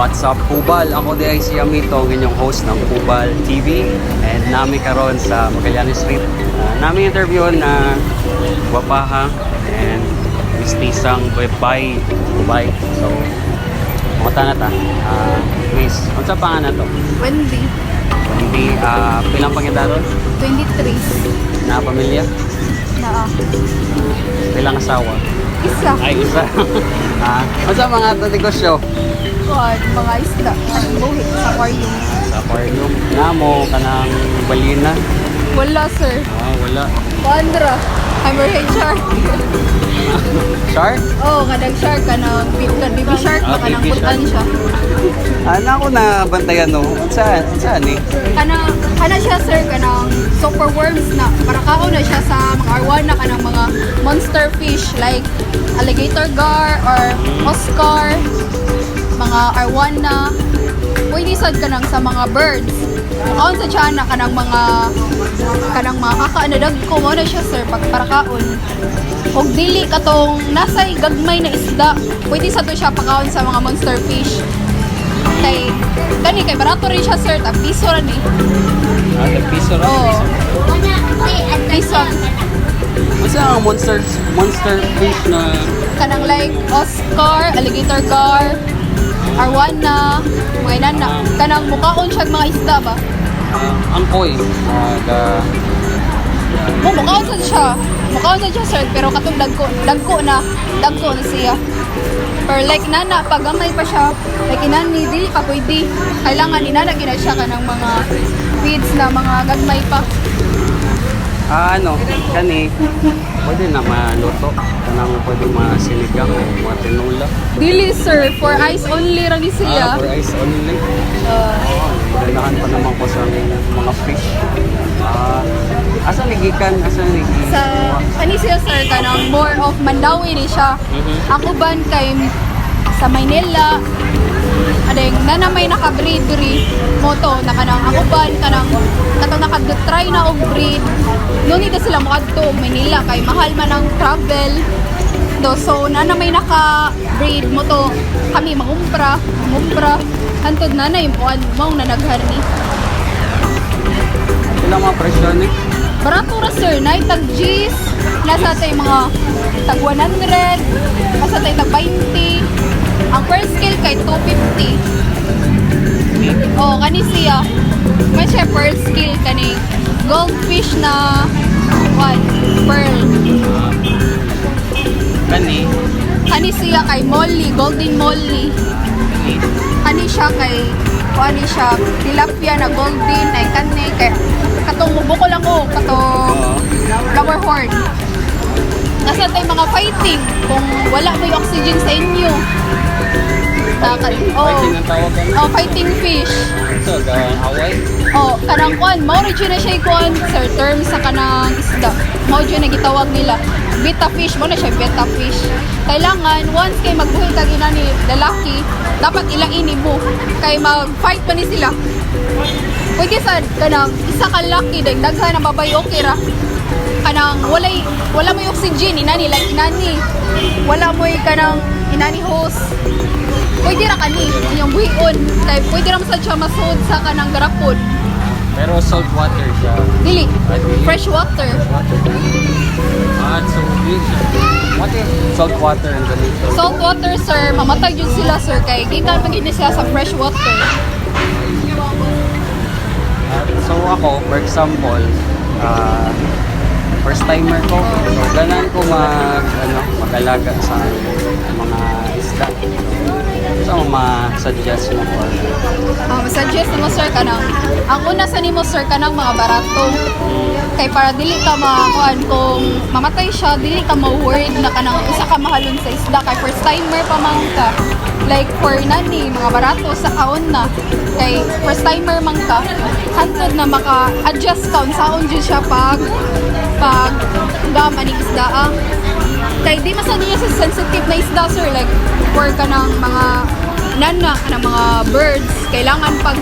What's up, Pubal? Ako di ay si Amito, ang inyong host ng Pubal TV. And nami karon sa Magallanes Street. Nami interview na Wapaha and Mistisang Bay Bay. So, mga na ta. Miss, unsa pa nga na to? Wendy, Hindi, pilang pangidaron? 23. Na pamilya? Na Pilang asawa? isa. Ay, isa. Unsa mga to negosyo? Kuan, mga isda. Ang buhi sa aquarium. Sa aquarium. Namo, kanang balina. Wala, sir. Wala. Kuan ra. Hammerhead shark. Shark? Oh, kanang shark, kanang baby shark, Ah, ba kanang baby putan shark. siya. Ana ako na bantayan no. Unsa unsa ni? Kana kana siya, sir, kanang super worms na para kaon na siya sa mga arwana, kanang mga monster fish like alligator gar or oscar, mga arwana. Pwede sad kanang sa mga birds. Kaon sa siya na kanang mga kaka na dagko mo na siya, sir, pag para kaon. Og dili katong nasay gagmay na isda, pwede sa to siya pakaon sa mga monster fish. Kay kani kay barato rin siya, sir, tag piso ra ni. Tag piso ra. Oo. Piso. Unsa ang monster monster fish na Kanang like Oscar, alligator gar, arwana, mga inana. Kanang mukaon siya og mga isda ba? Angkoy? The Mo mukaon sad siya. Mukaon sad siya, sir, pero katong dagko, dagko na siya. Pero like nana, pag gamay pa siya, like inani, dili pa pwede. Kailangan inana gina siya kanang mga feeds na mga gagmay pa. Ano kani pwede na maluto, kanang pwede masinigang o mga tinula. Dili, sir, for eyes only ra ni siya. For eyes only. Oh, ganahan pa naman ko sa mga fish. Asa ni gikan? Asa ni gi? Sa ani siya, sir, kanang more of Mandawi ni siya. Ako ban kay sa Maynila adeng nana may naka-breed diri moto na kanang ako ban kanang katong naka-try na og breed no need na sila moadto og Maynila kay mahal man ang travel do, so nana may naka-breed mo to kami mangumpra mangumpra hantod na na yung kuan mao na naghan ni. Ilang mga presyo ni? Barato ra, sir, na tag G's, nasa tay mga tag 100, nasa tay tag 20. Ang first scale kay 250. Oh, kani siya. May siya pearl scale kani goldfish na one pearl. Kani Kani siya kay Molly, golden Molly. Kani Kani siya kay kani siya tilapia na golden ay kani kay katong mubuko lang ko katong flower horn. Nasa tayo mga fighting kung wala may oxygen sa inyo. Oh, Fighting ang tawag kani. Oh, fighting fish. So, the away. Oh, kanang kuan, mao rin na siya kuan, sir, term sa kanang isda. Mao jud na gitawag nila. Betta fish, mo na siya betta fish. Kailangan once kay magbuhi kag ina ni lalaki, dapat ilain mo kay mag-fight pa ni sila. Pwede sad kanang isa ka laki dahil daghan ang babay, okay ra. Kanang walay wala mo'y oxygen inani, like inani. Wala mo'y kanang inani hose. Pwede ra kani inyong buhion kay pwede ra man sad siya masud sa kanang garapon. Pero salt water siya. Dili. Ah, dili. Fresh water. Water. So yun siya. What if salt water ang ganito? Salt water, sir, mamatay jud sila, sir, kay gikan man gyud ni sila sa fresh water. So ako, for example, First timer ko. So ganahan ko mag ano, mag-alaga sa mga isda. So ma-suggest mo or Suggest mo, sir, kanang ang una sa nimo, sir, kanang mga barato. Kay para dili ka makuan kung mamatay siya, dili ka ma-worried na kanang usa ka mahalon sa isda kay first timer pa man ka. Like for nani, mga barato sa kaon na. Kay first timer man ka, hantod na maka-adjust ka unsaon jud siya pag gam aning isda ah. Kay di man sa niya sa sensitive na isda, sir, like for kanang mga nana kanang mga birds, kailangan pag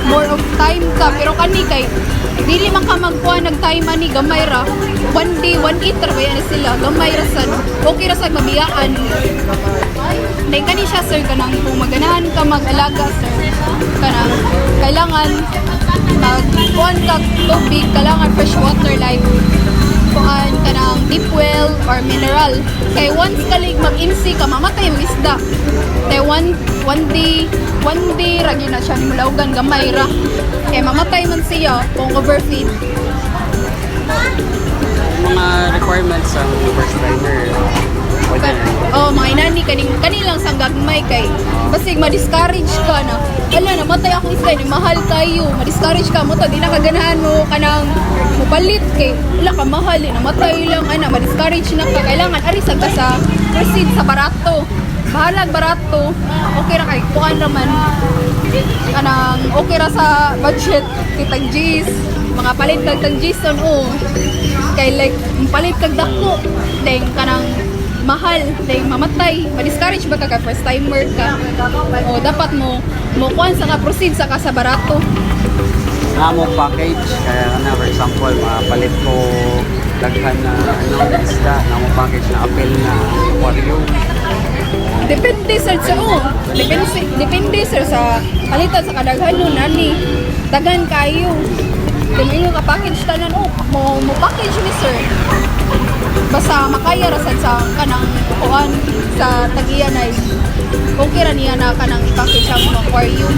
more of time ka, pero kani kay dili man ka magkuha nag time ani, gamay ra, one day one eat ra ba yan sila, gamay ra sad, okay ra sad mabiyaan. Dahil kani siya, sir, kanang kung maganahan ka mag-alaga, sir, kanang kailangan mag kuan ka tubig, kailangan fresh water, like kuan kanang deep well or mineral, kay once kalig mag-MC ka, mamatay yung isda. Kay one day ra gyud na siya nimulawgan, gamay ra kay mamatay man siya kung overfeed. Mga requirements ang first timer? Pwede na. Oh, mga inani kaning kanilang sang gagmay kay basig ma-discourage ka na. Ala, namatay akong isda ni, mahal kayo. Ma-discourage ka mo to, di na kaganahan mo kanang mopalit kay wala ka, mahal eh, namatay lang ana, ma-discourage na ka. Kailangan ari sa ka sa proceed sa barato. Bahalag barato. Okay ra kay kuan ra man. Kanang okay ra sa budget kitang G's. Mga palit kag tag G's on oh. Kay like palit kag dako then kanang mahal then mamatay, ma-discourage ba ka kay first timer ka. O dapat mo mo kuan sa ka, proceed sa ka sa barato. Nga mo package kaya na, for example, mapalit ko daghan na ano isda, na mo package na apel na aquarium? Depende, sir, sa oh. Depende, sir, sa palitan sa kadaghan nun ani. Daghan kayo. Kung ingon ka package tanan, oh, mo package ni, sir. Basta makaya ra sad sa kanang kuan sa tagiya na okay ra niya na kanang i-package ang mga aquarium.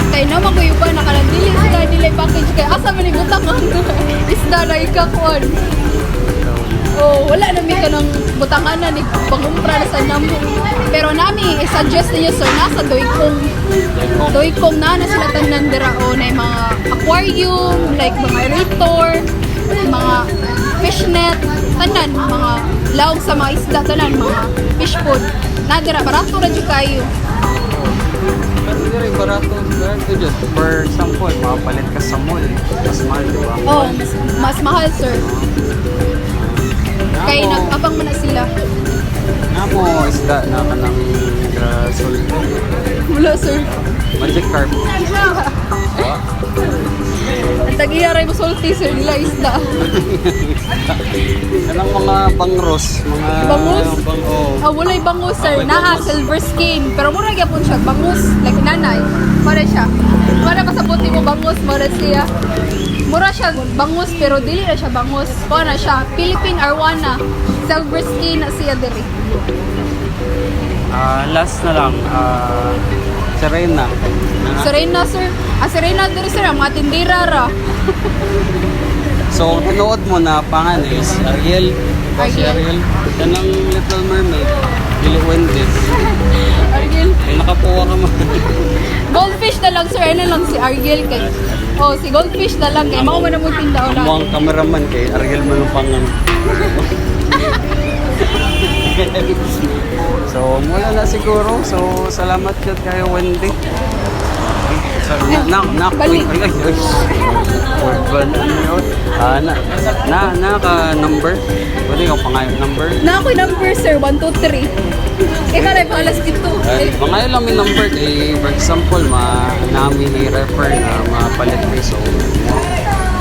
Kay na maguyuban na kanang dili sila nila i-package kay asa man ibutang ang isda na ikakuan. So Oh, wala na mi kanang butanganan ni pangumpra na sa namo. Pero nami i-suggest ninyo, sir, nasa Doykong. Doykong na na sila tanan dira o na yung mga aquarium, like mga aerator, mga fishnet, tanan, mga lawg sa mga isda, tanan, mga fish food. Na dira barato ra jud kayo. Pero hindi rin barato, barato dyan. For example, mapalit ka sa mall, mas mahal, di ba? Oh, mas mahal, sir. Kay nag-abang man na sila. Nga mo isda na kanang gasol. Wala, sir. Magic carp. Wa. Ang tagiya ray mo sulti, sir, nila isda. Kanang mga bangros, mga Bangus? Bang, oh. Ah, walay bangus, sir. Ah, walay Naa bangus. silver skin. Pero mura gyapon siya bangus like nanay. Mura siya. Mura pasabot mo bangus, mura siya. Mura siya bangus pero dili na siya bangus. Mura na siya Philippine arwana. Silver skin na siya diri. Ah, last na lang, Serena. Serena, sir. Ah, Serena diri, sir, ang mga tindera ra. So, ang tinuod mo na pangan is Ariel. Diba si Ariel. Ariel? Yan ang Little Mermaid. Dili Wendy's. Ariel. Ay, nakapuwa ka man. Goldfish na lang, sir. Ano lang si Ariel kay. Oh, si goldfish na lang kay mao man ang tinda Amo na. ang cameraman kay Ariel man ang pangan. So, mula na siguro. So, salamat yun kayo, Wendy. So, na, Balik. ay, ay, ay. Word ba na ano yun? Ah, na ka number? Pwede ka pangayon number? Na ako number, sir, 1 2 3. Ikaw rin alas 7. Eh, mga lang may number kay, for example, ma nami ni refer na mapalit ni, so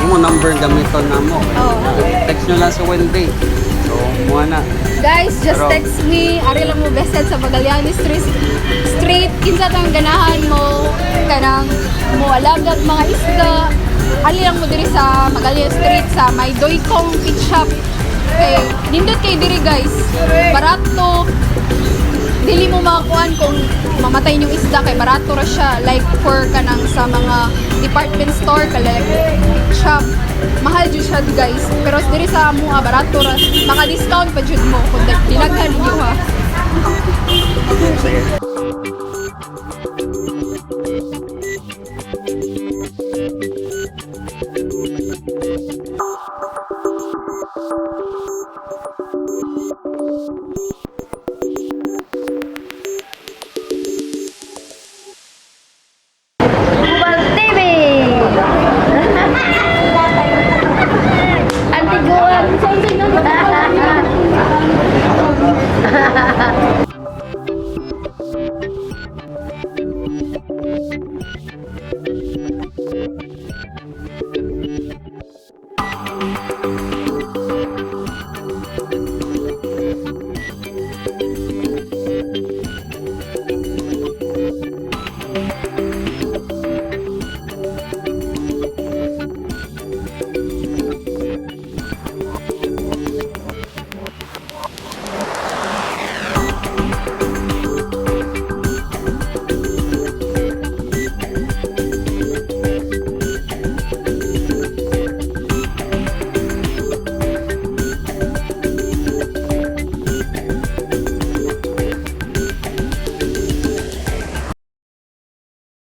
mo number gamiton na mo. Oo. Text nyo lang sa Wendy. So, mo na. Guys, just text me. Ari lang mo bested sa Magallanes Street. Street kinsa tang ganahan mo kanang mo alagag mga isda. Ali lang mo diri sa Magallanes Street sa may Doykong Pet Shop. Kay nindot kay diri, guys. Barato. dili mo makakuan kung mamatay yung isda kay barato ra siya. Like for kanang sa mga department store ka like shop, mahal jud siya, guys. Pero diri sa amoa, barato ra. Maka-discount pa jud mo kung dinaghan ninyo ha. Sige. Kubal TV! Antiguan!